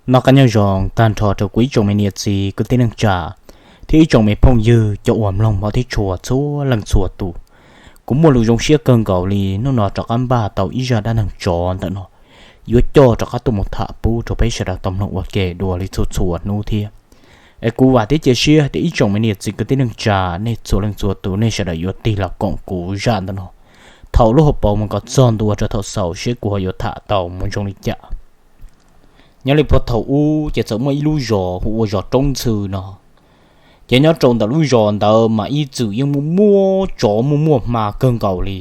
Noj qab nyob zoo tag nrho rau kuv ib tsoom me niam txiv kwv tij neej tsa thiab ib tsoom me phooj ywg cov uas mloog hmov thiab tshua txhua leej txhua tus. Kuv muaj lus zoo siab kawg nkaus li hnub no rov qab npaj tau ib zaj dab neeg tsov ntawm no yuav coj rov qab tuaj mus tham pub rau peb sawv daws tau mloog ua ke dua li txhua txhua hnub thiab. Es kuv vam thiab cia siab tias ib tsoom me niam txiv kwv tij neej tsa nej txhua leej txhua tus nej sawv daws yuav tig los koom kuv zaj ntawm no thaum lub hauv paus mus kom txog ntua rau thaum xaus seb kuv ho yuav tham tau mus zoo li cas. Nyob li puag thaum ub ces txawm muaj ib lub zos hu ua zos Roob Ntxhw no. Ces nyob rau ntawm lub zos ntawd mas ib txwm yeej muaj muaj tsov muaj muaj hma kawg nkaus li,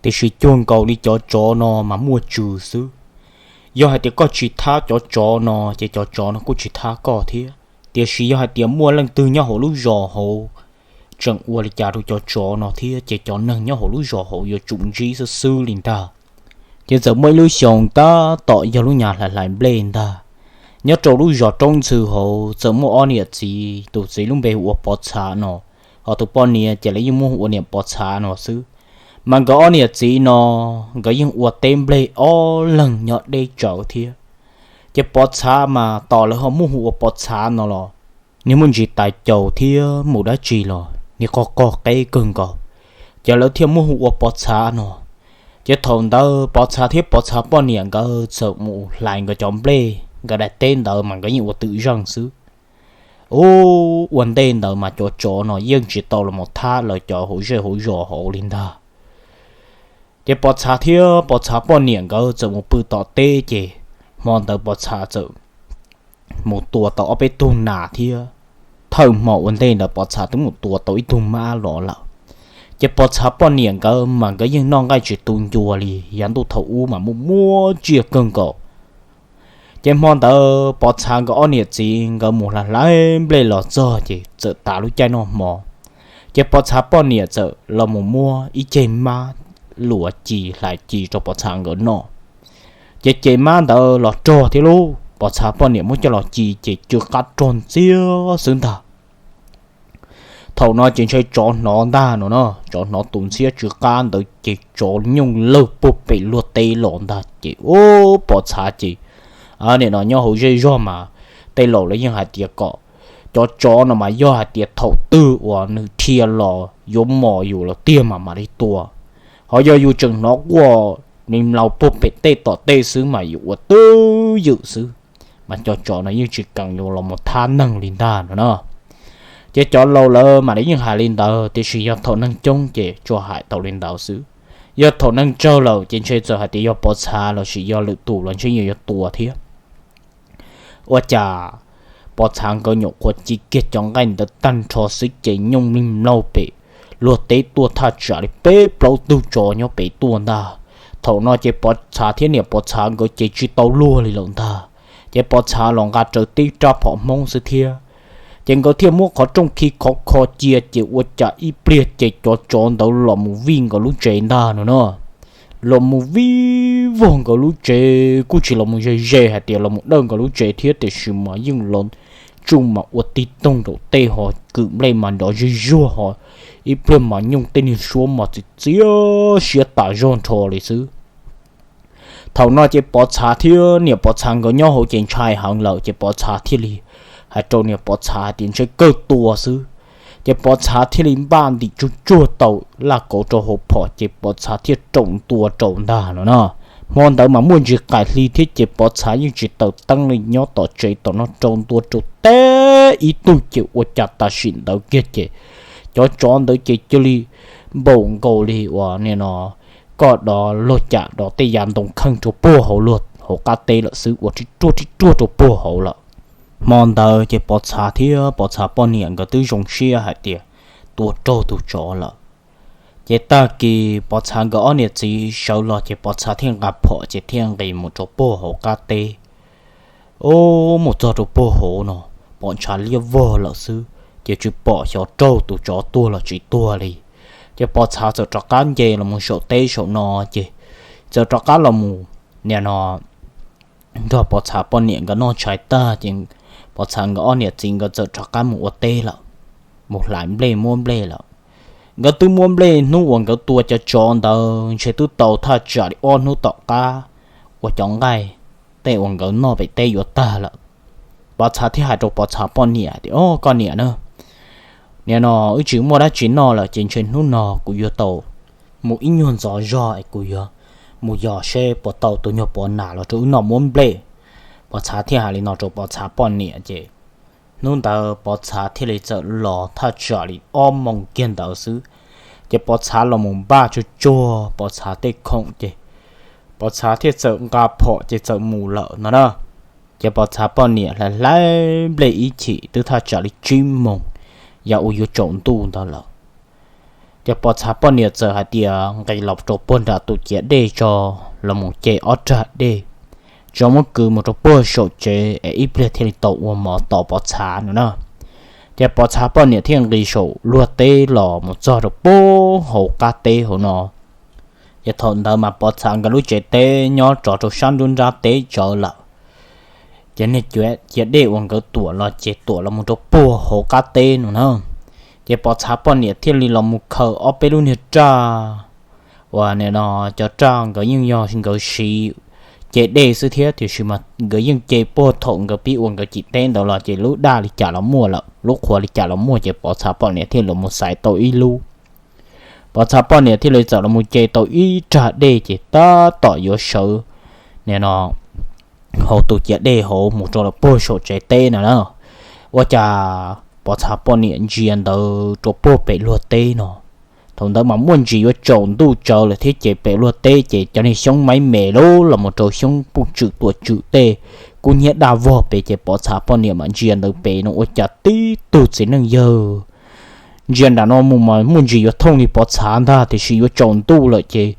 tiam sis cuag nkaus li cov tsov no mas muaj tswv xwb. Yog hais tias koj tsis thab cov tsov no ces cov tsov no kuj tsis thab koj thiab. Tiam sis yog hais tias muaj leej twg nyob hauv lub zos hauv tseem ua li cas rau cov tsov no thiab ces cov neeg nyob hauv lub zos hauv yuav tsum ntsib xwb xwb li ntag. Ces txawm muaj ib lub xyoo tab tom yog lub nyuag hlais hlais nplej ntag. Nyob rau lub zos Roob Ntxhw hauv txawm muaj ob niam txiv, tus txiv lub npe hu ua Pov Txhav no, ho tus poj niam ces lawv yeej muab hu ua niam Pov Txhav no xwb. Mas nkawd ob niam txiv no nkawd yeej ua teb nplej ob leeg nyob deb tsawv thiab. Ces Pov Txhav mas tos lawv ho muab hu ua Pov Txhav no los niag muaj ntsis tais caus thiab mus dab tsi los niag qog qog qeb kawg nkaus, ces lawv thiaj muab hu ua Pov Txhav no. Ces thaum ntawd Pov Txhav thiab Pov Txhav poj niam nkawd txawm mus hlais nkawd cov nplej, nkawd daim teb ntawd mas nkawd yeej ua twm zeej xwb. Ub, ua ntej ntawd mas cov tsov no yeej tsis tau los mus thab lawv cov hauv zej hauv zos hauv li ntag. Ces Pov Txhav thiab Pov Txhav poj niam nkawd txawm mus pw tom teb ces hmo ntawd Pov Txhav txawm mus tua tau ob peb tug nas thiab. Thawj hmo ua ntej ntawd Pov Txhav twb mus tua tau ib tug mab los lawm. Ces Pov Txhav poj niam nkawd mas nkawd yeej noj nqaij tsis tu ncua li, yav ntuj thaum ub mas muaj muaj tsiaj kawg nkaus. Ces hmo ntawd Pov Txhav nkawd ob niam txiv nkawd mus hlais hlais nplej los txog ces txawm tas lub caij noj hmo. Ces Pov Txhav poj niam txawm los mus muab ib ceg mab luav ci hlais ci rau Pov Txhav nkawd noj. Ces ceg mab ntawd los rog thiab lauj, Pov Txhav poj niam muab coj los ci ces tsw qab rog ntxiag xwb ntag. Thaum no ces ntshai tsov hnov ntag no no, tsov hnov tus ntxhiab tsw qab ntawd ces tsov nyooj lawg puag pem luag teb los ntag ces ub Pov Txhav ces nim no nyob hauv zej zog mas tej laus lawv yeej hais tias kom cov tsov no mas yog hais tias thaum twg uas nws dhia los yuav mos yus lawm tiag mas mam li tua. Ho yog yus tseem hnov quaj ni mlaus puag pem tej tom tej xwb mas yus ua twj ywm xwb, mas cov tsov no yeej tsis kam yuav los mus thab neeg li ntag no na. Ces cov laus lawv mam li yeej hais li ntawd, tiam sis yog thaum neeg coob ces tsuas hais tau li ntawd xwb. Yog thaum neeg tsawg lawm ces ntshe txawm hais tias yog Pov Txhav lossis yog lwm tus los ntshe yuav tua thiab. Ua cas Pov Txhav nkawd nyuam qhuav ci kiag cov nqaij ntawd tag nrho xwb ces nyooj li mlaug pem luag teb tuaj thaj tsam li peb plaub tug tsov nyob pem tuaj ntag. Thaum no ces Pov Txhav thiab niam Pov Txhav nkawd ces tsis tau luag li lawm ntag. Ces Pov Txhav los nqa raws tib rab phom Hmoob xwb thiab. Ces nkawd thiaj muab qhov rooj khi khov kho cia ces ua cas ib pliag ces cov tsov ntawd los mus vij nkawd lub tsev ntag no na. Los mus vij vog nkawd lub tsev, kuj tsis los mus ze ze hais tias los mus dawj nkawd lub tsev thiab, tiam sis mas yeej los tsuj mas ua tig toog nraum tej ho kwm nplej mas nrov zuj zuag ho ib pliag mas nyooj tej niag suab mas txiv txiab siab tas zog nrho li xwb. Thaum no ces Pov Txhav thiab niam Pov Txhav nkawd nyob hauv ces ntshai heev lawm ces Pov Txhav thiaj li hais rau niam Pov Txhav hais tias ntshe kawg tua xwb. Ces Pov Txhav thiaj li npaj ntim tsuj tsuag tau laj kauv rau hauv phom ces Pov Txhav thiaj raum ntua rau ntag no na. Hmo ntawd mas muaj ntsis qaim hli thiab ces Pov Txhav yeej tsis taws teeb li, nyob tom tsev tom no raum ntua rau teb ib tug ces ua cas tam sim ntawd kiag ces cov tsov ntawd ces cia li npaum nkaus li uas nim no koj dov luag cam dov tej yav ntoo kheej rau puag hauv luag hauv qab teb lawm xwb, ua rib ruag rib ruag rau puag hauv lawm. Hmo ntawd ces Pov Txhav thiab Pov Txhav poj niam nkawd twb zoo siab hais tias tua raug tus tsov lawm. Ces tag kis Pov Txhav nkawd ob niam txiv sawv los ces Pov Txhav thiaj nqa phom ces thiaj nqis mus rau puag hauv qab teb. Ub, mus txog rau puag hauv no pom ntshav liab vog lawm xwb, ces tsis pom xyov raug tus tsov tuag los tsis tuag li. Ces Pov Txhav txawm rov qab nce los mus saum teb saum no ces txawm rov qab los mus nim no nrog Pov Txhav poj niam nkawd noj tshais tag ces Pov Txhav nkawd ob niam txiv nkawd txawm rov qab mus ua teb lawm, mus hlais nplej muab nplej lawm. Nkawd twb muab nplej hnub uas nkawd tua cov tsov ntawd ntshe twb tau thaj tsam li ob hnub tom qab uas cov nqaij tej uas nkawd noj pem teb yuav tag lawm. Pov txha thiaj hais rau Pov txha poj niam tias, O, koj niam na, nim no wb tsis muaj dab tsi noj lawm ces ntshe hnub no kuv yuav tau mus ib nyuag ntxov zog es kuv yuav mus yos seb puas tau tus nyuag pov nas los rau wb noj muab nplej. Pov txha thiaj hais li no rau Pov txha poj niam ces hnub ntawd Pov txha thiaj li txawm los thaj tsam li ob moos kiag ntawd xwb, ces Pov txha los mus npaj tsuag tsuag Pov txha tej khoom ces Pov txha thiaj txawm nqa phom ces txawm mus lawm no na. Ces Pov txha poj niam hlais hlais nplej ib chim twb thaj tsam li tsib moos, yam uas yuav tsaus ntuj ntawd lawm. Ces Pov txha poj niam txawm hais tias nqis los rau puag nram tus ciav dej tso, los mus ce ob rag dej, tso muab kwv mus rau puag saum tsev es ib pliag thiaj li tau ua mov tos Pov txha no na. Ces Pov txha poj niam thiaj nqis saum luag teb los mus txog rau puag hauv qab teb hauv no. Ces thaum ntawd mas Pov txha nkawd lub tsev teb nyob rov rau sab nruab nrab teb tsawv lawm. Ces niag ciav dej uas nkawd tuam los ces tuam los mus rau puag hauv qab teb no na. Ces Pov txha poj niam thiaj li los mus khaws ob peb lub niag raj uas nim no cov raj nkawd yeej yog nkawd siv ce dej xwb thiab, tiam sis mas nkawd yeej ce puag thaum nkawd pib ua nkawd cim teb ntawd los ces lub daj li cas los muaj lawm, lub qhuav li cas los muaj, ces Pov txha poj niam thiaj los mus xaiv tau ib lub. Pov txha poj niam thiaj li txawm los mus ce tau ib rag dej ces tab tom yuav sawv nim no hauv tus ciav dej hauv mus rau lawm puag saum tsev teb no na. Ua cas Pov txha poj niam ntsia ntawd rau puag pem luag teb no, thaum ntawd mas muaj ntsis yuav tsaus ntuj tsawv lawm thiab ces pem luag teb ces cov niag xyoob maib me lub los mus rau xyoob pum tswm tuam tswm tej kub hnyiab daj vog pem, ces Pov txha poj niam mam ntsia ntawd pem no ua cas tib tug txiv neej yawg ntsia nram no mus mas muaj ntsis yuav thooj li Pov txha ntag, tiam sis yuav tsaus ntuj lawm ces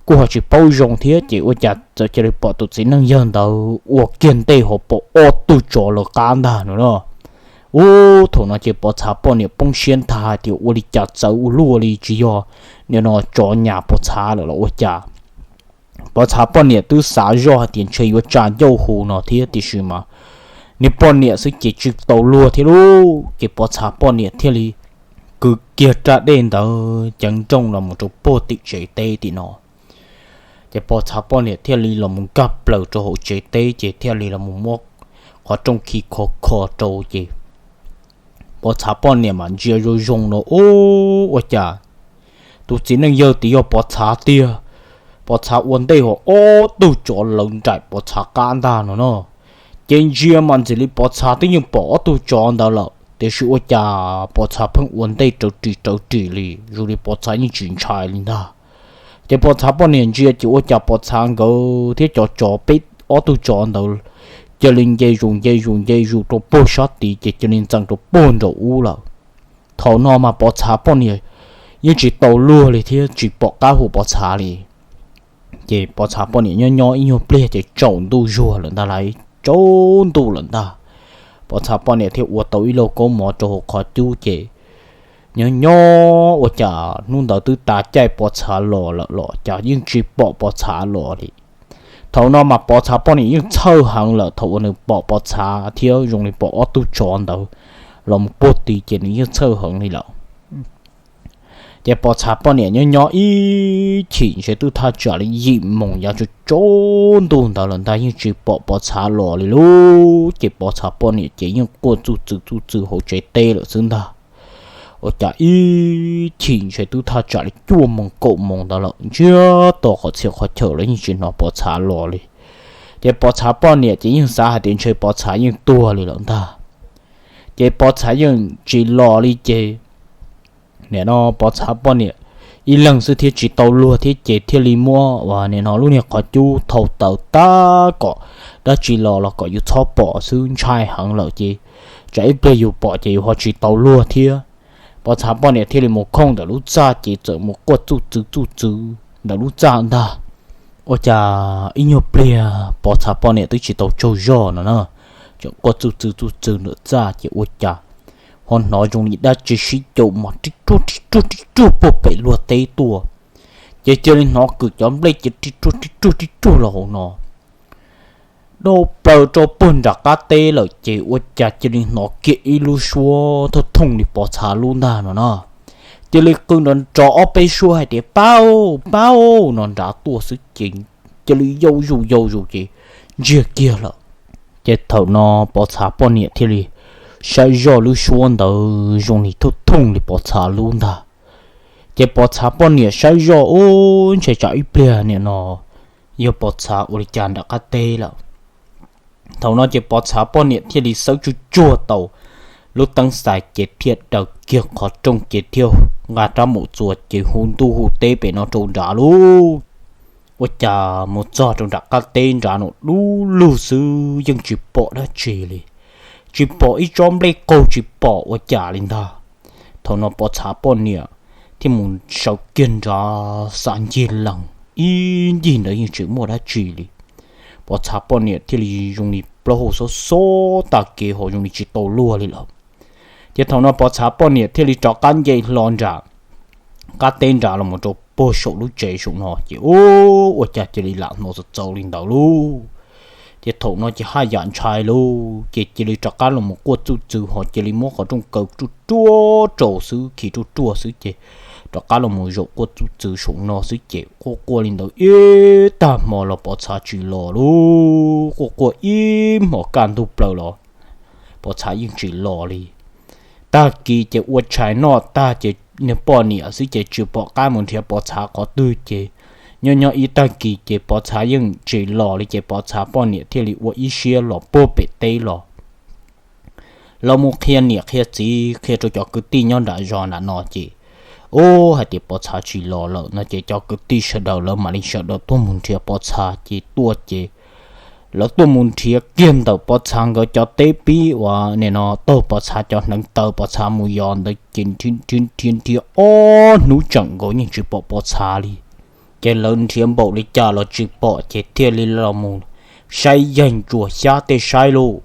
kuj ho tsis paub zoo thiab, ces ua cas txawm cia li pom tus txiv neej yawg ntawd ua kiag ntej hauv paus ob tug tsov lawv qab ntag no na. Ub, thaum no ces Pov txha poj niam poob siab ntag hais tias ua li cas txawv ua luaj li, tsis yog nim no tsov nyas Pov txha lawm los ua cas. Pov txha poj niam twb xav zoj hais tias ntshe yuav tsa ncauj hu no thiab, tiam sis mas niag poj niam xwb ces tsis tau luag thiab lauj, ces Pov txha poj niam thiaj li kwv kiag raj dej ntawd ceev nrooj los mus rau puag tim tsev teb tim no. Ces Pov txha poj niam thiaj li los mus nkag plaws rau hauv tsev teb ces thiaj li los mus muab qhov rooj khi kho kho rau ces Pov txha poj niam mas ntsia zoo zoo no, ub, ua cas tus txiv neej yawg tid yog Pov txha tiag. Pov txha ua ntej hauv ob tug tsov lawv nraim Pov txha qab ntag no no. Ces ntsia mas ntxim li Pov txha twb yeej pom ob tug tsov ntawd lawm, tiam sis ua cas Pov txha pheej ua ntej rawv ris rawv ris li, zoo li Pov txha yeej tsis ntshai li ntag. Ces Pov txha poj niam ntsia ces ua cas Pov txha nkawd thiab cov tsov peb ob tug tsov ntawd cia li nce zus nce zus nce zus rau puag sab tid ces cia li ntxeev rau puag nraum ub lawm. Thaum no mas Pov txha poj niam yeej tsis tau luag li thiab tsis pom qab hua Pov txha li. Ces Pov txha poj niam nyob nyob ib nyuag pliag ces tsaus ntuj zuag lawm ntag lauj, tsaus ntuj lawm ntag. Pov txha poj niam thiaj ua tau ib lauj kaub mov rau hauv qhov cub ces nyob nyob ua cas hnub ntawd twb tas caij Pov txha los lawm los cas yeej tsis pom Pov txha los li. Thaum no mas Pov txha poj niam yeej txhawj heev lawm, thaum uas nws pom Pov txha thiab zoo li pom ob tug tsov ntawd los mus puag tid ces nws yeej txhawj heev li lawm. Ces Pov txha poj niam nyob nyob ib chim ntshe twb thaj tsam li yim moos yav tsaus ntuj ntawd lawm ntag yeej tsis pom Pov txha los li lauj. Ces Pov txha poj niam ces yeej quaj txuj txwv txuj txwv hauv tsev teb lawm xwb ntag. Ua cas ib chim ntshe twb thaj tsam li cuaj moos kaum moos ntawd lawm, ntsiag to qhov txhia qhov chaw los yeej tsis hnov Pov txha los li. Ces Pov txha poj niam ces yeej xav hais tias ntshe Pov txha yeej tuag li lawm ntag. Ces Pov txha yeej tsis los li ces nim no Pov txha poj niam ib leeg xwb thiab tsis tau luag thiab ces thiaj li muab uas nim no lub niag qhov cub thau taws tab kom dab tsi los los kom yus txhob pom xwb, ntshai heev lawm ces tsam ib pliag yus pom ces yus ho tsis tau luag thiab. Pov txha poj niam thiaj li mus khooj ntawm lub txaj ces txawm mus quaj txuj txwv txuj txwv ntawm lub txaj ntag. Ua cas ib nyuag pliag Pov txha poj niam twb tsis tau tsaug zog no na, tseem quaj txuj txwv txuj txwv ntawm txaj ces ua cas ho hnov zoo li dab tsi sib caum mos rib ruag rib ruag rib ruag puag pem luag teb tuaj. Ces cia li hnov kwm cov nplej ces rib ruag rib ruag rib ruag los hauv no, dhau plaws rau puag nram qab teb lawm ces ua cas cia li hnov kiag ib lub suab thooj thooj li Pov txha lub ntag no na. Cia li qw nrov nrov ob peb suab hais tias, Pab, pab no nrad tuaj xwb ces cia li yau zus yau zus ces ntsiag kiag lawm. Ces thaum no Pov Txha poj niam thiaj li saib zoj lub suab ntawd zoo li thooj thooj li Pov Txha lub ntag. Ces Pov Txha poj niam saib zoj, ub, ntshe tsam ib pliag nim no yog Pov Txha ua li cas nram qab teb lawm. Thaum no ces Pov Txha poj niam thiaj li xawb tsuj tsuag tau lub teeb xais ces thiaj daws kiag qhov rooj ces thiaj nqa rab mus txuas ces hu ntuj hu teb pem no rau nrad lauj. Ua cas mus txog rau nram qab teb nrad no dub lug xwb yeej tsis pom dab tsi li, tsis pom ib tsob nplej qaug tsis pom ua cas li ntag. Thaum no Pov Txha poj niam thiaj mus sawv kiag nrad xav ncig lees ib ncig ntawd yeej tsis muaj dab tsi li. Pov Txha poj niam thiaj li zoo li plaub hau xob xob tag kev ho zoo li tsis tau luag li lawm. Ces thaum no Pov Txha poj niam thiaj li rov qab nce hlo nram qab teb nrad los rau puag saum lub tsev saum no ces ub, ua cas cia li lam hnov txawv txawv li ntawd lauj. Ces thaum no ces haj yam ntshai lauj, ces cia li rov qab los quaj txuj txwv ho cia li muab qhov rooj kaw ruaj ruaj rau xwb, khi ruaj ruaj xwb ces rov qab los zaum quaj txuj txwv saum no xwb ces quaj quaj li ntawd ib tag hmo los Pov Txha tsis los lauj, quaj quaj ib hmos kaj ntug plaws los Pov Txha yeej tsis los li. Tag kis ces ua tshais noj tag ces niag poj niam xwb ces tsis pom qab mus nrhiav Pov Txha qhov twg ces nyob nyob ib tag kis ces Pov Txha yeej tsis los li ces Pov Txha poj niam thiaj li ua ib siab los puag pem teb los los mus qhia niam qhia txiv qhia rau cov kwv tij nyob nram zos nram no ces ub, hais tias Pov Txha tsis los lawm no ces cov kwv tij sawv daws lawv mam li sawv daws tuaj mus nrhiav Pov Txha ces tuaj ces lawv tuaj mus nrhiav kiag ntawm Pov Txha nkawd cov teb pib uas nim no taug Pov Txha cov hneev taw Pov Txha mus yos ntawd ces nrhiav nrhiav ob hnub tseem nkaus yeej tsis pom Pov Txha li. Ces lawv nrhiav npaum li cas los tsis pom ces thiaj li los mus saib yaig ntsuas xyab tej saib lauj.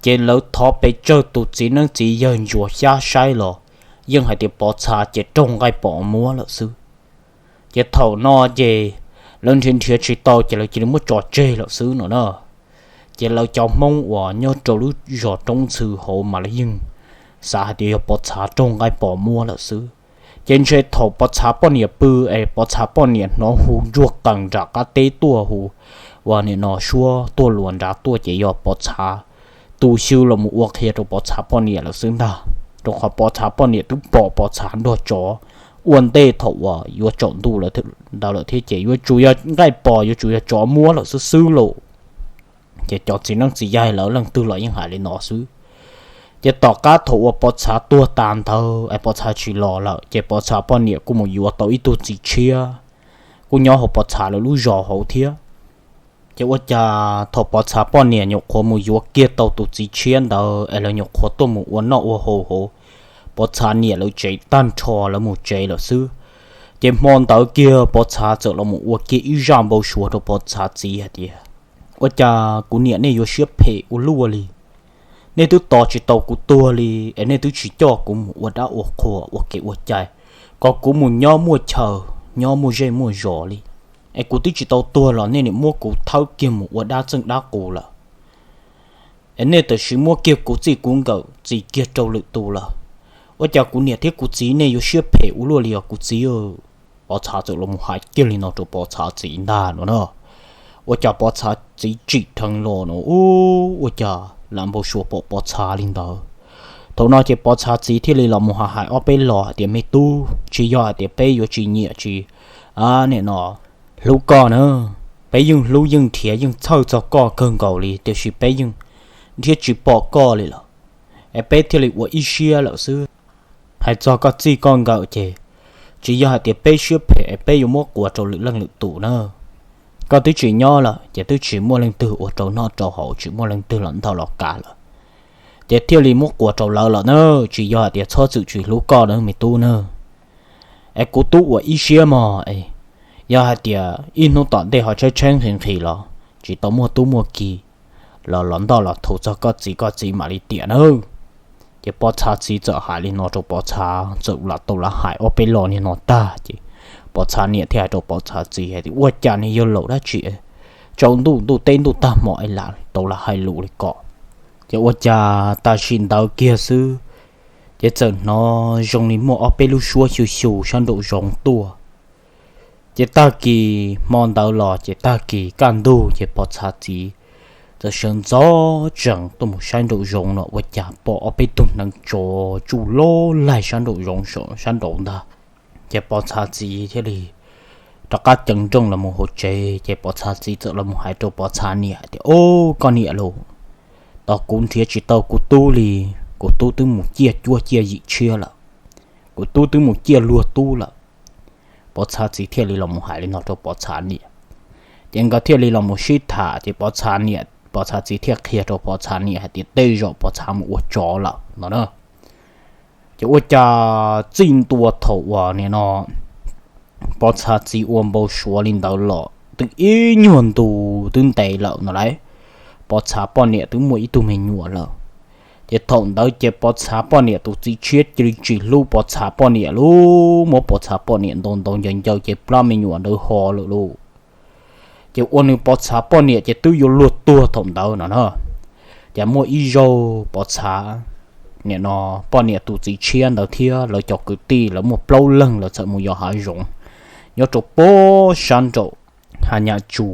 Ces lawv thov pes tsawg tus txiv neeb txiv yawg ntsuas xyab saib los yeej hais tias Pov Txha ces raug nqaij pos muab lawm xwb. Ces thaum no ces lawv nrhiav nrhiav tsis tau ces lawv cia li muab tso tseg lawm xwb no na. Ces lawv cov Hmoob uas nyob rau lub zos Roob Ntxhw hauv mas lawv yeej xav hais tias yog Pov Txha raug nqaij pos muab lawm xwb. Ces ntshe thaum Pov Txha poj niam pw es Pov Txha poj niam hnov hu ntsuag qees nram qab teb tuaj hu uas nim no suab tuaj luas nrad tuaj ces yog Pov Txha tus xyw los mus ua qhia rau Pov Txha poj niam lawm xwb ntag, rau qhov Pov Txha poj niam twb pom Pov Txha nrog tsov ua ntej thaum uas yuav tsaus ntuj ntawd lawm thiab ces yuav tsum yog nqaij pos yuav tsum yog tsov muab lawm xwb xwb lauj. Ces cov txiv neeb txiv yaig lawv leej twg los yeej hais li no xwb. Ces tom qab thaum uas Pov Txha tuag tas ntawd es Pov Txha tsis los lawm ces Pov Txha poj niam kuj mus yuav tau ib tug txiv tshiab, kuj nyob hauv Pov Txha lawv lub zos hauv thiab. Ces ua cas thaum Pov Txha poj niam nyuam qhuav mus yuav kiag tau tus txiv tshiab ntawd es lawv nyuam qhuav tuaj mus ua noj ua haus hauv Pov Txha niam lawv tsev tag nrho lawv mus tsev lawm xwb. Ces hmo ntawd kiag Pov Txha txawm los mus ua kiag ib zaj npau suav rau Pov Txha txiv hais tias, ua cas kuv niam nej yuav siab phem ua luaj li? Nej twb tos tsis tau kuv tuag li es nej twb tsis coj kuv mus ua dab ua qhua ua kev ua cai, kom kuv mus nyob muaj chaw, nyob muaj zej muaj zos li. Es kuv twb tsis tau tuag los nej niam muab kuv thawb kiag mus ua dab txeej dab qus lawm. Es nej tam sim muab kiag kuv txij kuv nkawm txis kiag rau lwm tus lawm. Ua cas kuv niam thiab kuv txiv nej yuav siab phem ua luaj li os kuv txiv? Pov Txha txawm los mus hais kiag li no rau Pov Txha txiv ntag no na. Ua cas Pov Txha txiv tsim dheev los no, ua cas lam npau suav pom Pov Txha li ntawd. Thaum no ces Pov Txha txiv thiaj li los mus hais hais ob peb los hais tias, me tub, tsis yog hais tias peb yuav tsis nyiam tsis, a, nim no hlub koj na. Peb yeej hlub yeej nrhiav yeej txhawj txog koj kawg nkaus li, tiam sis peb yeej nrhiav tsis pom koj li lawm, es peb thiaj li ua ib siab lawm xwb. Hais txog koj txij koj nkawm ces tsis yog hais tias peb siab phem es peb yuav muab quas rau lwm leej lwm tus na. Koj twb tsis nyob lawm ces twb tsis muaj leej twg ua rau noj rau haus, tsis muaj leej twg los ntaug los kav lawm, ces thiaj li muab quas rau lawv lawm na. Tsis yog hais tias txhob txwm tsis hlub koj na me tub na. Es kuv tub ua ib siab mog, yog hais tias ib hnub tom ntej ho tshaib tshaib nqhis nqhis los tsis tau muaj tub muaj ki los los ntoj los thuv txog koj txiv, koj txiv mam li tiam nawb. Ces Pov Txha txiv txawm hais li no rau Pov Txha, txawm lam tau lam hais ob peb los li no tag ces Pov Txha niam thiaj hais rau Pov Txha txiv hais tias, ua cas niag yawg laus dab tsi tsaus ntuj ntuj teb ntuj tag hmo es lam tau lam hais lus li ko? Ces ua cas tam sim ntawd kiag xwb, ces txawm hnov zoo li muaj ob peb lub suab xyu xyu sab nraum zoov tuaj. Ces tag kis hmo ntawd los ces tag kis kaj ntug ces Pov Txha txiv Tav sawv ntxov tsees tuaj mus saib nraum zoov no ua cas pom ob peb tug neev tsov tsuj loj laig sab nraum zoov sab nraud ntag. Ces Pov Txha txiv thiaj li rov qab ceev nrooj los mus hauv tsev, ces Pov Txha txiv txawm los mus hais rau Pov Txha niam tias, Au, koj niam lauj, tos kuv nrhiav tsis tau kuv tub li. Kuv tub twb mus ciaj cuab ciaj yim tshiab lawm, kuv tub twb mus ciaj luag tub lawm. Pov Txha txiv thiaj li los mus hais li no rau Pov Txha niam. Ces nkawd thiaj li los mus sib tham, ces Pov Txha niam, Pov Txha txiv thiaj qhia rau Pov Txha niam hais tias tej zaum Pov Txha mus ua tsov lawm no na. Ces ua cas txij ntua thaum uas nim no Pov Txha txiv ua npau suav li ntawd los twb ib nyuag ntu twb ntev lawm no lauj, Pov Txha poj niam twb muaj ib tug me nyuam lawm. Ces thaum ntawd ces Pov Txha poj niam tus txiv tshiab cia li tsis hlub Pov Txha poj niam lauj, muab Pov Txha poj niam ntaus ntaus ncaws ncaws ces plab me nyuam ntawd ho lawm lauj. Ces ua nws Pov Txha poj niam ces twb yuav luag tuag thaum ntawd no na. Ces muaj ib zaug Pov Txha nim no poj niam tus txiv tshiab ntawd thiab lawv cov kwv tij lawv muaj plaub leeg lawv txawm mus yos hav zoov nyob rau puag sab nraum Hav Nyam Tsu.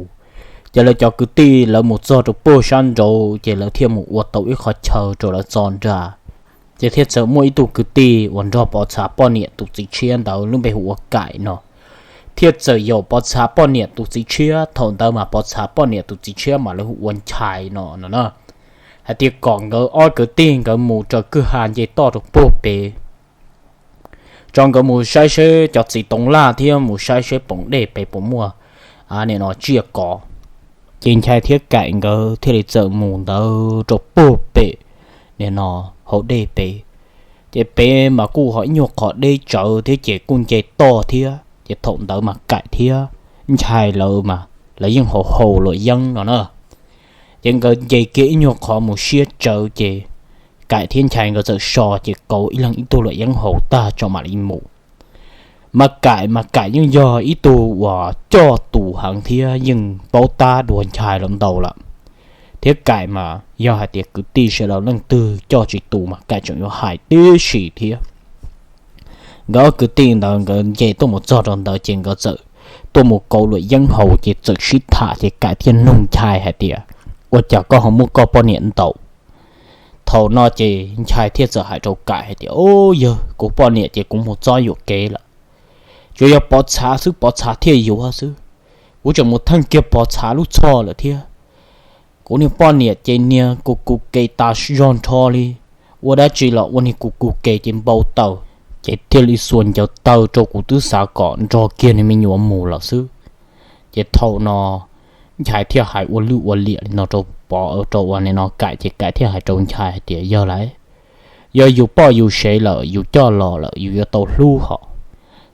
Ces lawv cov kwv tij lawv mus txog rau puag sab nraud ces lawv thiaj mus ua tau ib qhov chaw rau lawv txo nra. Ces thiaj txawm muaj ib tug kwv tij uas nrog Pov Txha poj niam tus txiv tshiab ntawd lub npe hu ua Kaim no, thiaj txawm yaum Pov Txha poj niam tus txiv tshiab. Thaum ntawd mas Pov Txha poj niam tus txiv tshiab mas lawv hu ua Nchai no no na, hais tias kom nkawd ob kwv tij nkawd mus raws kwj ha nce toj rau puag pem, tso nkawd mus saib seb cov txiv toov laj thiab mus saib seb poom dej pem puas muaj nim no tsiaj kov. Ces Nchai thiab Kaim nkawd thiaj li txawm mus ntawd rau puag pem nim no hauv dej pem. Ces pem mas kuj ho ib nyuag qhov deb tsawv thiab ces kuj nce toj thiab, ces thaum ntawd mas Kaim thiab Nchai lawv mas lawv yeej haus haus luam yeeb no na. Ces nkawd nce kiag ib nyuag qhov mus siab tsawv ces Kaim thiab Nchai nkawd txawm so ces kauv ib leeg ib tug luam yeeb haus tag tso mam li mus. Mas Kaim mas Kaim yeej yog ib tug uas coj tus heev thiab yeej paub tab dua Nchai los ntau lawm. Thiab Kaim mas yog hais tias kwv tij sawv daws leej twg coj tsis tus mas Kaim tseem yuav hais tib si thiab. Nkawd ob kwv tij ntawd nkawd nce tuaj mus txog rau ntawd ces nkawd txawm tuaj mus kauv luam yeeb haus ces txawm sib tham ces Kaim thiaj nug Nchai hais tias, Ua cas koj ho muab koj poj niam ntaus? Thaum no ces Nchai thiaj txawm hais rau Kaim hais tias, Au yawg, kuv poj niam ces kuv mus txob yuam kev lawm. Tsuas yog Pov Txha xwb Pov Txha thiaj yuav xwb. Kuv tseem mus theej kiag Pov Txha lub txhoj lawm thiab. Kuv niag poj niam ces niag kuv kuv ke tas zog nrho li. Ua dab tsi los ua niag kuv kuv ke ces npau taws, ces thiaj li xuas ncaws taw rau kuv twb xav kom nrog kiag niag me nyuam mus lawm xwb. Ces thaum no Nchai thiaj hais ua lwj ua liam li no rau Pov, rau ua nim no Kaim ces Kaim thiaj hais rau Nchai hais tias, Yog lawm, yog yus poj yus sev lawm yus coj los lawm yus yuav tau hlub hos.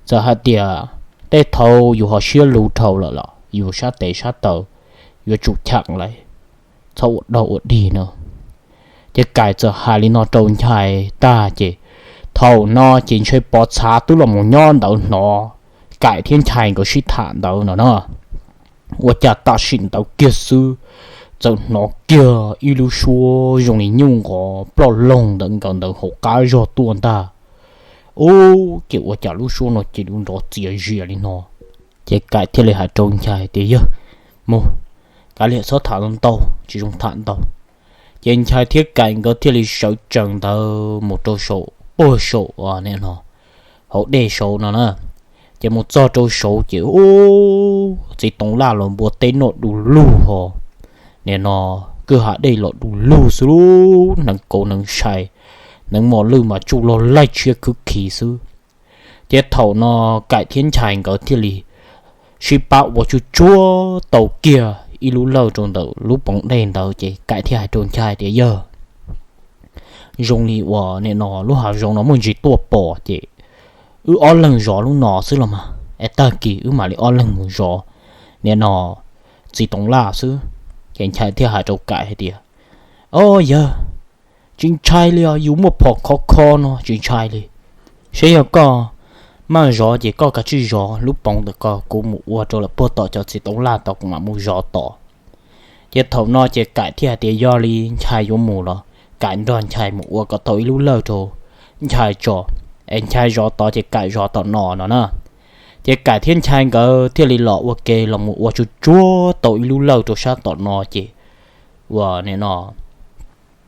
Txawm hais tias tej thaum yus ho siab luv dhau lawm los yus sab tes sab taw yuav tsum cheem lawm, txhob ua dog ua dig na. Ces Kaim txawm hais li no rau Nchai tag ces thaum no ces ntshe Pov Txha twb los mus nyob ntawd hnov Kaim thiab Nchai nkawd sib tham ntawd no na. Ua cas tam sim ntawd kiag xwb, txawm hnov kiag ib lub suab zoo li nyuj nqov ploj loog ntawm nkawd ntawd hauv qab zog tuaj ntag. Ub, ces ua cas lub suab no cia li nrov txias zias li no. Ces Kaim thiaj li hais rau Nchai tias, Yawg, mus, kav liam txhob tham ntau, tsis zoo tham ntau. Ces Nchai thiab Kaim nkawd thiaj li sawv tsees ntawd mus rau saum puag saum nim no hauv dej saud no na. Ces mus txog rau saud ces ub, txiv toov laj los npua teb noj du lug ho. Nim no kwj ha dej los du lug xwb, hneev kauv hneev sai, hneev mos lwj mas tsuj log laij tshiab khwb khi xwb. Ces thaum no Kaim thiab Nchai nkawd thiaj li sib pab ua tsuj tsuag tau kiag ib lub lawj rau ntawm lub poov dej ntawd ces Kaim thiaj hais rau Nchai tias, Yawg, zoo li uas nim no lub hav zoov no muaj ntsis tuaj pom ces wb ob leeg zov lub no xwb los mas es tag kis wb mam li ob leeg mus zov nim no txiv toov laj xwb. Ces Nchai thiaj hais rau Kaim hais tias, Au yawg, tsis ntshai li os, yus muaj phom khov kho no tsis ntshai li. Seb yog koj maj zov ces koj kav tsij zov lub poov ntawm ko, kuv mus ua rau lawm puag tom cov txiv toov laj tod kuv mam mus zov tod. Ces thaum no ces Kaim thiaj hais tias yog li Nchai yuav mus los Kaim nrog Nchai mus ua kom tau ib lub lawj rau Nchai tso, es Nchai zov tod ces Kaim zov tom no no na. Ces Kaim thiab Nchai nkawd thiaj li los ua ke los mus ua tsuj tsuag tau ib lub lawj rau sab tom no ces uas nim no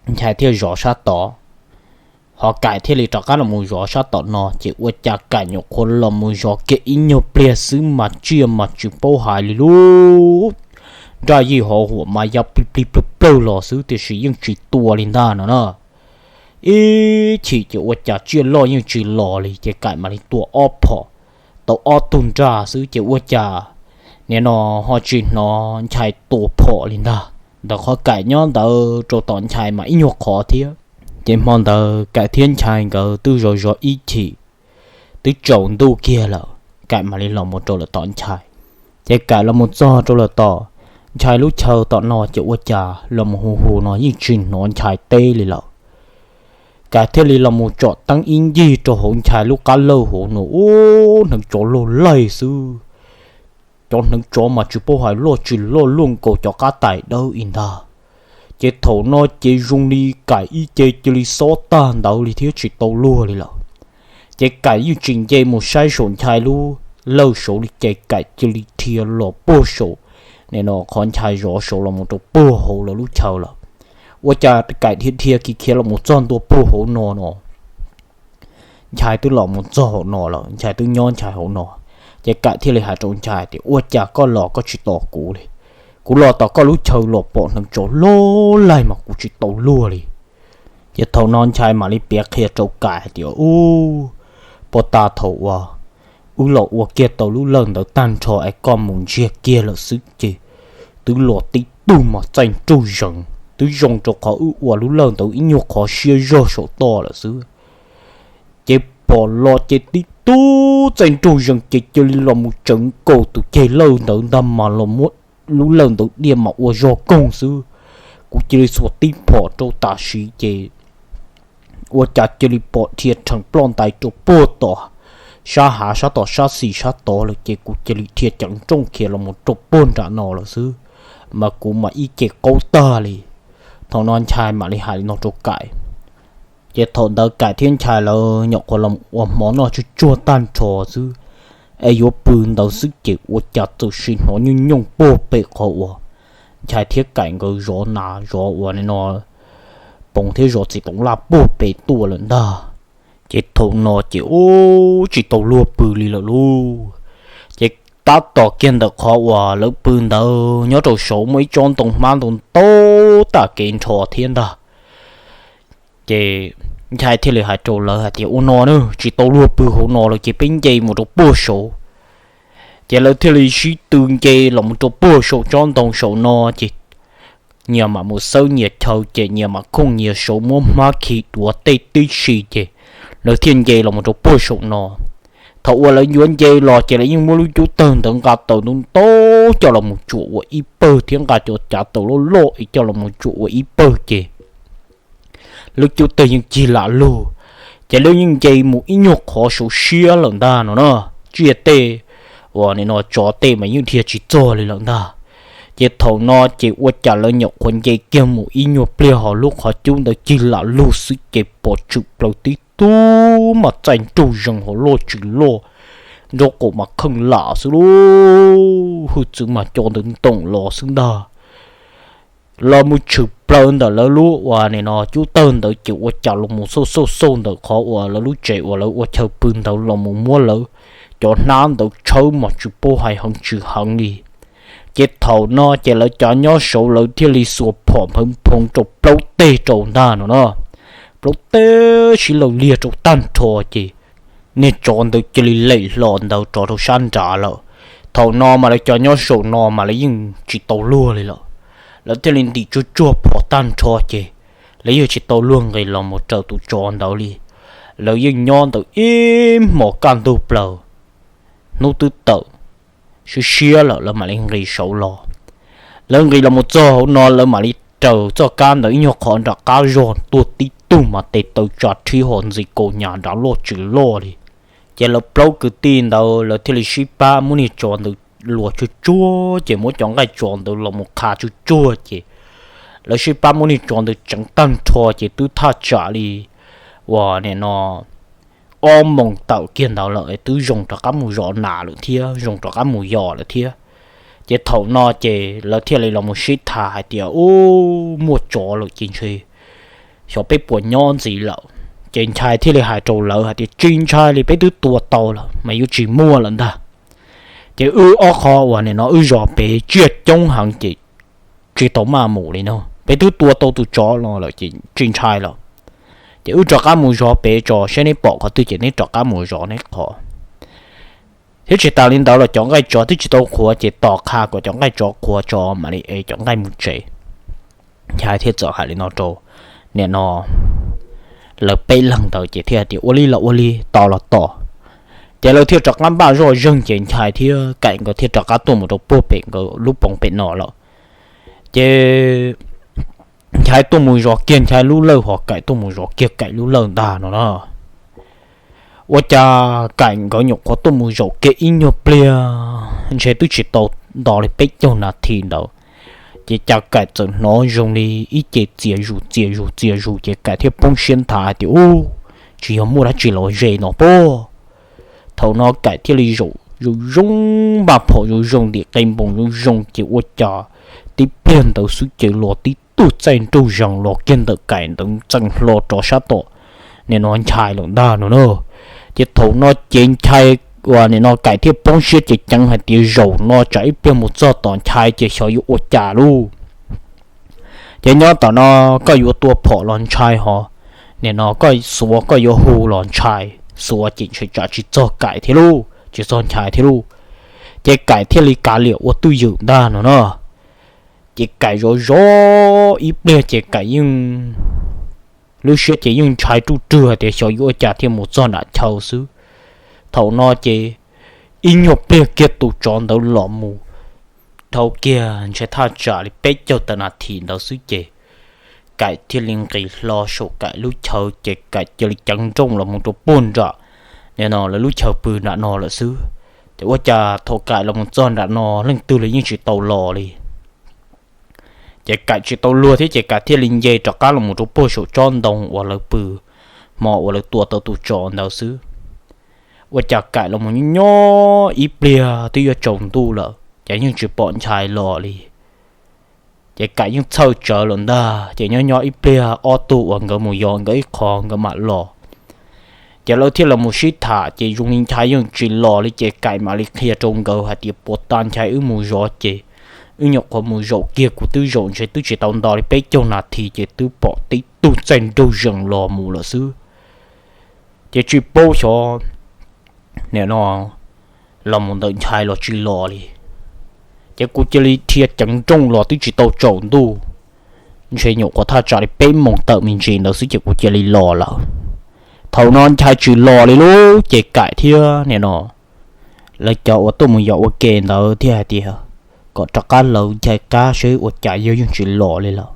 Nchai thiaj zov sab tod, ho Kaim thiaj li rov qab los mus zov sab tom no, ces ua cas Kaim nyuam qhuav los mus zov kiag ib nyuag pliag xwb mas tsiaj mas tsis paub hais li lub nraj yij hauv huam mas ya plig plig plawg plawg los xwb tiam sis yeej tsis tua li ntag no na. Ib chim ces ua cas tsiaj loj yeej tsis los li ces Kaim mam li tua ob phom tau ob tug nraj xwb ces ua cas nim no ho tsis hnov Nchai tua phom li ntag. Ntawm qhov Kaim nyob ntawd rau tom Nchai mas ib nyuag qhov thiab. Ces hmo ntawd Kaim thiab Nchai nkawd twb zov zov ib chim, twb tsaus ntuj kiag lawm, Kaim mam li los mus rau lawm tom Nchai. Ces Kaim los mus txog rau lawm tom Nchai lub chaw tom no ces ua cas los mus hu hu no yeej tsis hnov Nchai teb li lawm. Kaim thiaj li los mus tsom teeb ib ncig rau hauv Nchai lub qab lawj hauv no, ub, hneev tsov loj laij xwb. Cov hneev tsov mas tsis paub hais loj tsis loj luaj nkaus cov qab tais dawb ib ntag. Ces thaum no ces zoo li Kaim ib ce cia li xob tag ntawd li thiab tsis tau luag li lawm. Ces Kaim yeej tsis nce mus saib saum Nchai lub lawj saud li ces Kaim cia li dhia los puag saum, nim no qhov Nchai zov saud los mus rau puag hauv lawv lub chaw lawm. Ua cas Kaim dhia dhia khiav khiav los mus txog ntua puag hauv no no Nchai twb los mus txog hauv no lawm, Nchai twb nyob Nchai hauv no. Ces Kaim thiaj li hais rau Nchai tias, ua cas koj los koj tsis tos kuv li? Kuv los tom koj lub chaw los pom hneev tsov loj laij mas kuv tsis tau luag li. Ces thaum no Nchai mam li piav qhia rau Kaim hais tias, ub, puag ta thaum uas wb los ua kiag tau lub lawj ntawd tag nrho es koj mus ntsiag kiag lawm xwb ces twb los tib tug mas txaij nraug zees, twb zoo rau qhov wb ua lub lawj ntawd ib nyuag qhov siab zog saum toj lawm xwb. Ces pom los ces tib tug txaij nraug zees ces cia li los mus tsawv nkaus tus ceg lawj ntawd ntag mas los muab lub lawj ntawd diaj mas ua zog koog xwb. Kuv cia li xuas tib phom rau tam sim ces ua cas cia li pom dhia rhees ploj ntais rau puag tom sab hav sab tom sab xis sab tod lawm ces kuv cia li dhia ceev nrooj khiav los mus rau puag nram no lawm xwb, mas kuv mas ib ce qaug tag li. Thaum no Nchai mam li hais li no rau Kaim. Ces thaum ntawd Kaim thiab Nchai lawv nyuam qhuav los ua hmo noj tsuag tsuag tag nrho xwb, es yuav pw ntawd xwb ces ua cas txawm sim hnov nyooj nyooj puag pem qhov uas Nchai thiab Kaim nkawd zov nas zov ua no poov thiab zov txiv toov laj puag pem tuaj lawm ntag. Ces thaum no ces ub tsis tau luag pw li lawm lauj. Ces tab tom kiag ntawm qhov uas lawv pw ntawd nyob rau saud muaj ib tsob ntoo hmab ntoo ntau tag kev nrho thiab ntag. Ces Nchai thiaj li hais rau lawv hais tias, ua no na, tsis tau luag pw hauv no lawm ces peb nce mus rau puag saud. Ces lawv thiaj li sib tw nce los mus rau puag saum tsob ntoo saum no ces nyias mam mus xawb nyias chaw ces nyias mam khooj nyias saud muab hmab khi duav tej tib si ces lawv thiaj nce los mus rau puag saum no. Thaum uas lawv yuav nce los ces lawv yeej muab lub cub tawg ntawd nqa taws ntau ntau coj los mus tsuam ua ib pawg thiab nqa cov cav taws loj loj es coj los mus tsuam ua ib pawg ces lub cub tawg yeej cig lam lug, ces lawv yeej nce mus ib nyuag qhov saud siab lawm ntag no na. Tsiaj tej uas nim no tsov tej mas yeej dhia tsis txog li lawm ntag. Ces thaum no ces ua cas lawv nyuam qhuav nce kiag mus ib nyuag pliag ho lub qhov cub ntawd cig lam lug xwb ces pom tshwm plaws tib tug mas txaij nraug zees ho loj tsis loj, nraub qaum mas kheej lam xwb lauj, hwj txwv mas co ntawd ntoom los xwb ntag. Los mus tshwm plaws ntawm lawv lub uas nim no cub tawg ntawd ces ua cas los mus xauj xauj xauj ntawm qhov uas lawv lub tsev uas lawv ua chaw pw ntawd los mus muab lawv cov hnab ntawd tshawb mas tsis paub hais heev tsis heev li. Ces thaum no ces lawv cov nyob saud lawv thiaj li xuas phom nphawv nphoo rau plaub teg rau ntag no na. Plaub teg sib law liag rau tag nrho ces niag tsov ntawd cia li lem hlo ntawd rov rau sab nrad lawm. Thaum no mas lawv cov nyob saum no mas lawv yeej tsis tau luag li lawm. Lawv thiaj li ntim tsuag tsuag phom tag nrho ces lawv yeej tsis tau luag nqis los mus raws tus tsov ntawd li. Lawv yeej nyob ntawd ib hmos kaj ntug plaws, hnub twb tawm siab siab lawm lawv mam li nqis saud los. Lawv nqis los mus txog hauv no lawv mam li raws txoj kab ntawd ib nyuag qhov nram qab zog tuaj tib tug mas tes taw tsa rhib ho ntxi kaus nyas nrad loj tsis loj li. Ces lawv plaub kwv tij ntawd lawv thiaj li sib pab muab niag tsov ntawd luas tsuag tsuag ces muab cov nqaij tsov ntawd los mus qha tsuag tsuag ces lawv sib pab muab niag tsov ntawd tseev tag nrho ces twb thaj tsam li uas nim no ob moos tawm kiag ntawd lawm twb zoo rov qab mus zov nas lawm thiab zoo rov qab mus yos lawm thiab. Ces thaum no ces lawv thiaj li los mus sib tham hais tias, u, muaj tsov lawm ces ntshe xyov peb puas nyob ntxiv lawm. Ces Nchai thiaj li hais rau lawv hais tias, tsis ntshai li, peb twb tua tau lawm mas yuav tsis muaj lawm ntag. Ces wb ob qho uas nim no wb zov pem tsiaj coob heev ces tsis tau maj mus li no, peb twb tua tau tus tsov no lawm ces tsis ntshai lawm. Ces wb rov qab mus zov pem tso, saib neb pom qhov twg ces neb rov qab mus zov neb qhov. Thiab tsis tas li ntawd los cov nqaij tsov twb tsis tau qhuav ces tos qha kom cov nqaij tsov qhuav tso mam li ev cov nqaij mus tsev. Nchai thiaj txawm hais li no rau nim no lawv peb leeg ntawd ces thiaj tias, ua li los ua li, tos los tos. Ces lawv thiaj rov qab npaj zoj zeeg ces Nchai thiab Kaim nkawd thiaj rov qab tuaj mus rau puag pem nkawd lub poov pem no lawm. Ces Nchai tuaj mus zov kiag Nchai lub lawj, ho Kaim tuaj mus zov kiag Kaim lub lawj ntag no na. Ua cas Kaim nkawd nyuam qhuav tuaj mus zaum kiag ib nyuag pliag ntshe twb tsis tau nto li peb caug nas this ntawd, ces cas Kaim txawm hnov zoo li ib ce txias zus txias zus txias zus, ces Kaim thiaj poob siab nthav hais tias, u, tsis yog muaj dab tsi los ze no pob. Thaum no Kaim thiaj li zaum zoo zoo, npaj phom zoo zoo, ntim qe npoos zoo zoo, ces ua cas tib pliag ntawd xwb ces los tib tug txaij nraug zees los kiag ntawm Kaim ntawd txeev hlo rov sab tom nim no Nchai lawm ntag no na. Ces thaum no ces Nchai uas nim no Kaim thiaj poob siab ces ceev hais tias, zaum no tsam ib pliag mus txog tom Nchai ces xyov yuav ua cas lauj. Ces nyob tom no koj yuav tua phom los ntshai ho, nim no koj xuav koj yuav hu los ntshai, xuav ces ntshe tsam tsis txog Kaim thiab lauj, tsis txog Nchai thiab lauj. Ces Kaim thiaj li kav liam ua twj ywm ntag no na. Ces Kaim zov zov ib pliag ces Kaim yeej, lub siab ces yeej ntshai ruj rwg hais tias xyov yuav ua cas thiaj mus txog nram chaw xwb. Thaum no ces ib nyuag pliag kiag tus tsov ntawd los mus dhau kiag ntshe thaj tsam li peb caug tawm nas this ntawd xwb ces Kaim thiaj li nqis hlo saum Kaim lub chaw ces Kaim cia li ceev nrooj los mus rau puag nram nim no lawv lub chaw pw nram no lawm xwb. Ces ua cas thaum Kaim los mus txog nram no leej twg los yeej tsis tau los li. Ces Kaim tsis tau luag thiab ces Kaim thiaj li nce rov qab los mus rau puag saum tsob ntoo uas lawv pw hmo uas lawv tua tau tus tsov ntawd xwb. Ua cas Kaim los mus nyob nyob ib pliag twb yuav tsaus ntuj lawm ces yeej tsis pom Nchai los li. Ces Kaim yeej txhawj tsawv lawm ntag, ces nyob nyob ib pliag ob tug uas nkawd mus yos nkawd ib qho nkawd mam los. Ces lawv thiaj los mus sib tham ces zoo li Nchai yeej tsis los li ces Kaim mam li qhia rau nkawd hais tias, puas tas Nchai wb mus zov ces wb nyuam qhuav mus zaum kiag, kuv twb zaum ntshe twb tsis tau nto li peb caug nas this ces twb pom tib tug txaij nraug zees los mus lawm xwb. Ces tsis paub xyov nim no los mus ntawm Nchai los tsis los li. Ces kuv cia li dhia ceev nrooj los twb tsis tau tsaus ntuj, ntshe nyuam qhuav thaj tsam li peb moos tawm me ntsis ntawd xwb ces kuv cia li los lawm. Thaum no Nchai tsis los li lauj, ces Kaim thiab nim no lawv cov uas tuaj mus yos ua ke ntawd thiaj hais tias kom rov qab lawv Nchai qab seb ua cas yog yeej tsis los li lawm.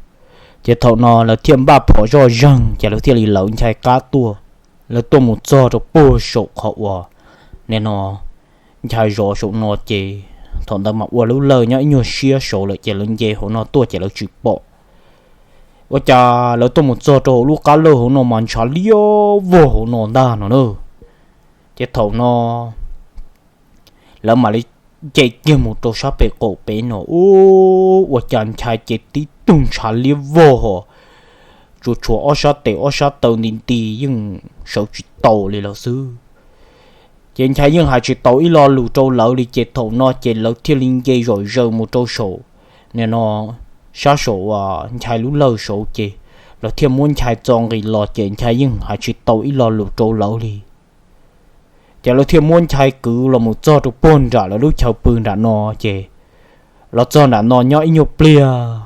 Ces thaum no lawv thiaj npaj phom zoj zeeg ces lawv thiaj li lawv Nchai qab tuaj. Lawv tuaj mus txog rau puag saum qhov uas nim no Nchai zov saum no ces thaum ntawd mas ua lub lawj nyob ib nyuag siab saud lawm ces lawv nce hauv no tuaj ces lawv tsis pom. Ua cas lawv tuaj mus txog rau hauv lub qab lawj hauv no mas ntshav liab vog hauv no ntag no na. Ces thaum no lawv mam li nce kiag mus rau sab pem qaum pem no, ua cas Nchai ces tib tug ntshav liab vog ho tsuas tshuav ob sab tes ob sab taw nti nti yeej sawv tsis tau li lawm xwb. Ces Nchai yeej hais tsis tau ib lo lus rau lawv li ces thaum no ces lawv thiaj li nce zom zaws mus rau saum nim no sab saum uas Nchai lub lawj saud ces lawv thiaj muab Nchai txo nqis los ces Nchai yeej hais tsis tau ib lo lus rau lawv li. Ces lawv thiaj muab Nchai kwv los mus txog rau puag nram lawv lub chaw pw nram no ces los txog nram no nyob ib nyuag pliag,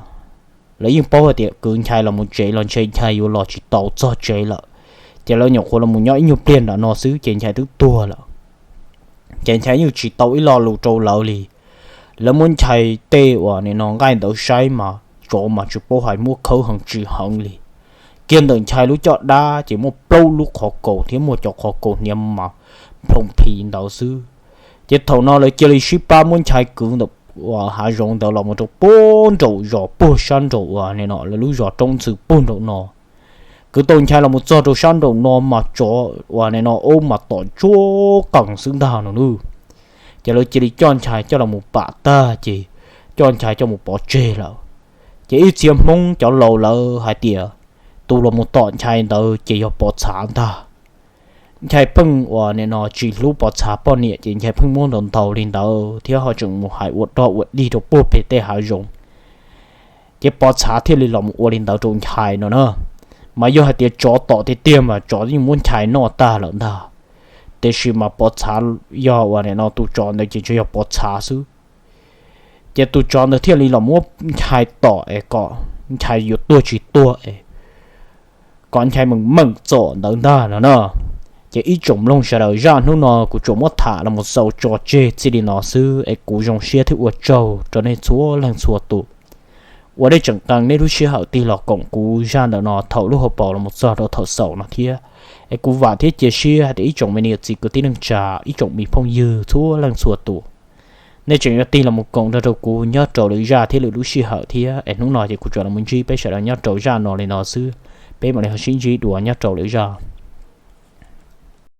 lawv yeej paub hais tias kwv Nchai los mus tsev los ntshe Nchai yuav los tsis tau txog tsev lawm. Ces lawv nyuam qhuav los mus nyob ib nyuag pliag nram no xwb ces Nchai twb tuag lawm. Ces Nchai yeej tsis tau ib lo lus rau lawv li. Lawv muab Nchai tej uas nim no nqaij ntawd saib mas tsov mas tsis paub hais muab khawb heev tsis heev li. Kiag ntawm Nchai lub caj dab ces muaj plaub lub qhov kaus thiab muaj cov qhov kaus hniav mas nploos plhis ntawd xwb. Ces thaum no lawv cia li sib pab muab Nchai kwv ntawm uas hav zoov ntawd los mus rau puag nraum zos puag sab nraum uas nim no lawv lub zos Roob Ntxwg puag nraum no. Kwv tau Nchai los mus txog rau sab nraum no mas tsov uas nim no ub mas tom ntsuab qees xwb ntag no nawb. Ces lawv cia li coj Nchai coj los mus pam tag ces coj Nchai coj mus pov tseg lawm. Ces ib txhia Hmoob cov laus lawv hais tias tus los mus tom Nchai ntawd ces yog Pov Txhav ntag. Nchai pheej uas nim no tsis hlub Pov Txhav poj niam ces Nchai pheej muab ntaus ntaus li ntawd thiab ho tseem mus hais ua dog ua dig rau puag pem tej hav zoov. Ces Pov Txhav thiaj li los mus ua li ntawd rau Nchai no na. Mas yog hais tias tsov tom tiag tiag mas tsov yeej muab Nchai noj tag lawm ntag. Tiam sis mas Pov Txhav yog uas nim no tus tsov ntawd ces tsuas yog Pov Txhav xwb. Ces tus tsov ntawd thiaj li los muab Nchai tom es kom Nchai yuav tuag tsis tuag es kom Nchai meem meem txom ntawd ntag no na. Ces ib tsoom mloog sawv daws, zaj hnub no kuv tsuas muab tham los mus xaus tso tseg txij li no xwb es kuv zoo siab thiab ua tsaug rau nej txhua leej txhua tus uas nej tseem qee nej lub sij hawm tig los koom kuv zaj ntawm no thaum lub hauv paus los mus txog rau thaum xaus no thiab. Es kuv vam thiab cia siab hais tias ib tsoom me niam txiv kwv tij neej tsa, ib tsoom me phooj ywg txhua leej txhua tus, nej tseem yuav tig los mus koom nrog rau kuv nyob rau lwm zaj thiab lwm lub sij hawm thiab. Es hnub no ces kuv tsuas los mus ntsib peb sawv daws nyob rau zaj no li no xwb. Peb mam li ho sib ntsib dua nyob rau lwm zaj.